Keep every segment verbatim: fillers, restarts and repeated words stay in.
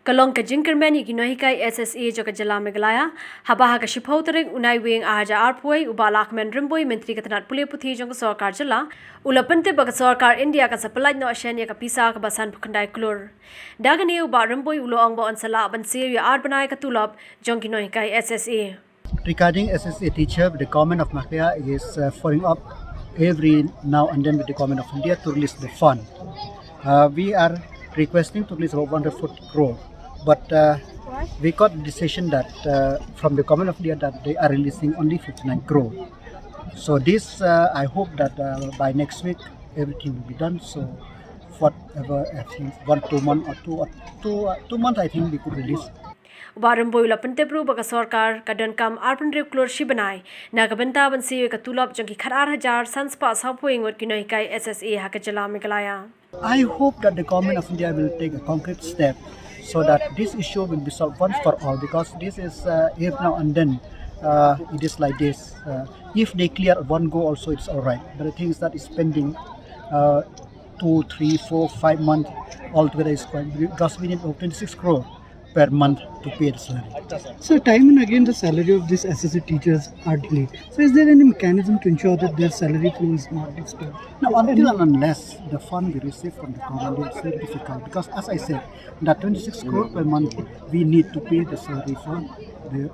Ka long ka jingkyrmen ïa ki nonghikai S S A jong ka jylla Meghalaya, haba ha ka shiphew tarik u Naiwieng ar hajar arphew wei u Bah Lahkmen Rymbui, Myntri ka tnat pule puthi jong ka sorkar jylla, u la pyntip ba ka sorkar India kan sa pyllait noh shen ïa ka pisa kaba sanphew khyndai klur. Da kane u Bah Rymbui u la ong ba un sa lah ban siew ïa ar bnai ka tulop jong ki nonghikai S S A. Regarding S S A teacher, the government of Meghalaya is uh, following up every now and then with the government of India to release the fund. Uh, we are requesting to release about one hundred forty crore, but uh, we got the decision that uh, from the government of India that they are releasing only fifty-nine crore. So this, uh, I hope that uh, by next week everything will be done. So whatever, I think one two month or two or two uh, two months, I think we could release. U Bah Rymbui u la pyntip ruh ba ka sorkar ka donkam arphew hynriew klur shi bnai na ka bynta ban siew ïa ka tulop jong ki khatar hajar san spah sawphew wei ngut ki nonghikai S S A ha ka jylla Meghalaya. I hope that the government of India will take a concrete step so that this issue will be solved once for all, because this is uh, every now and then uh, it is like this. Uh, if they clear one go also, it's all right. But the thing is that it's pending uh, two, three, four, five months altogether is quite, because we need about twenty-six crore per month to pay the salary. So time and again the salary of these S S A teachers are delayed. So is there any mechanism to ensure that their salary flow is not disturbed? Now, until and unless the fund we receive from the government, it's very difficult, because as I said, that twenty-six crore per month we need to pay the salary for the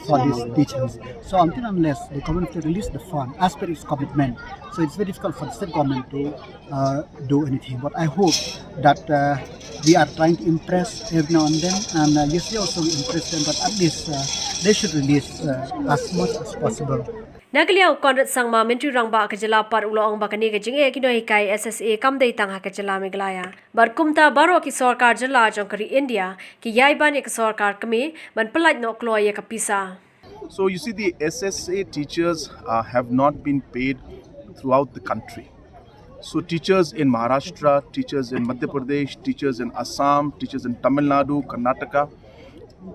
for these teachers. So until unless the government will release the fund as per its commitment, so it's very difficult for the state government to uh, do anything. But I hope that uh, we are trying to impress every now and then, and uh, yesterday also we impressed them, but at least uh, they should release uh, as much as possible. Na ka liang u Conrad Sangma, Myntri Rangbah ka jylla pat u la ong ba kane ka jingeh ki nonghikai S S A kam dei tang ha ka jylla Meghalaya. Bad kumta baroh ki sorkar jylla jong ka ri India ki ïai ban ïa ka sorkar kmie ban pyllait noh kloi ïa ka pisa. So you see, the S S A teachers uh, have not been paid throughout the country. So teachers in Maharashtra, teachers in Madhya Pradesh, teachers in Assam, teachers in Tamil Nadu, Karnataka,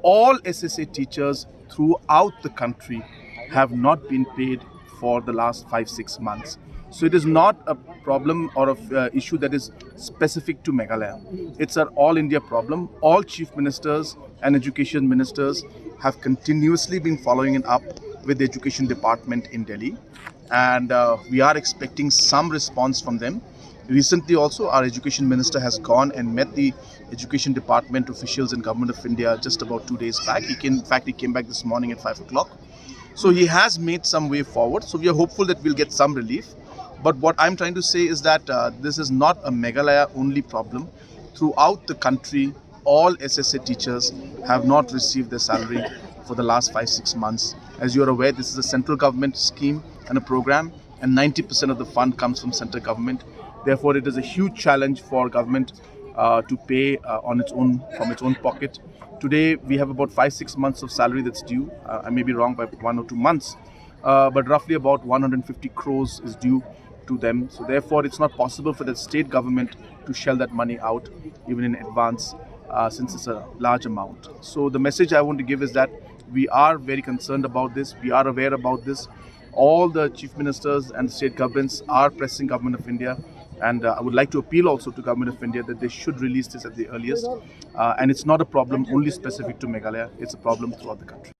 all S S A teachers throughout the country have not been paid for the last five, six months. So it is not a problem or an uh, issue that is specific to Meghalaya. It's an all India problem. All chief ministers and education ministers have continuously been following it up with the education department in Delhi. And uh, we are expecting some response from them. Recently also, our education minister has gone and met the education department officials in Government of India just about two days back. He came, in fact, he came back this morning at five o'clock. So he has made some way forward. So we are hopeful that we'll get some relief. But what I'm trying to say is that uh, this is not a Meghalaya only problem. Throughout the country, all S S A teachers have not received their salary for the last five, six months. As you are aware, this is a central government scheme and a program, and ninety percent of the fund comes from central government. Therefore, it is a huge challenge for government uh, to pay uh, on its own, from its own pocket. Today, we have about five, six months of salary that's due. Uh, I may be wrong by one or two months, uh, but roughly about one hundred fifty crores is due to them. So therefore, it's not possible for the state government to shell that money out, even in advance, uh, since it's a large amount. So the message I want to give is that we are very concerned about this. We are aware about this. All the chief ministers and the state governments are pressing Government of India, and uh, I would like to appeal also to Government of India that they should release this at the earliest. Uh, and it's not a problem only specific to Meghalaya, it's a problem throughout the country.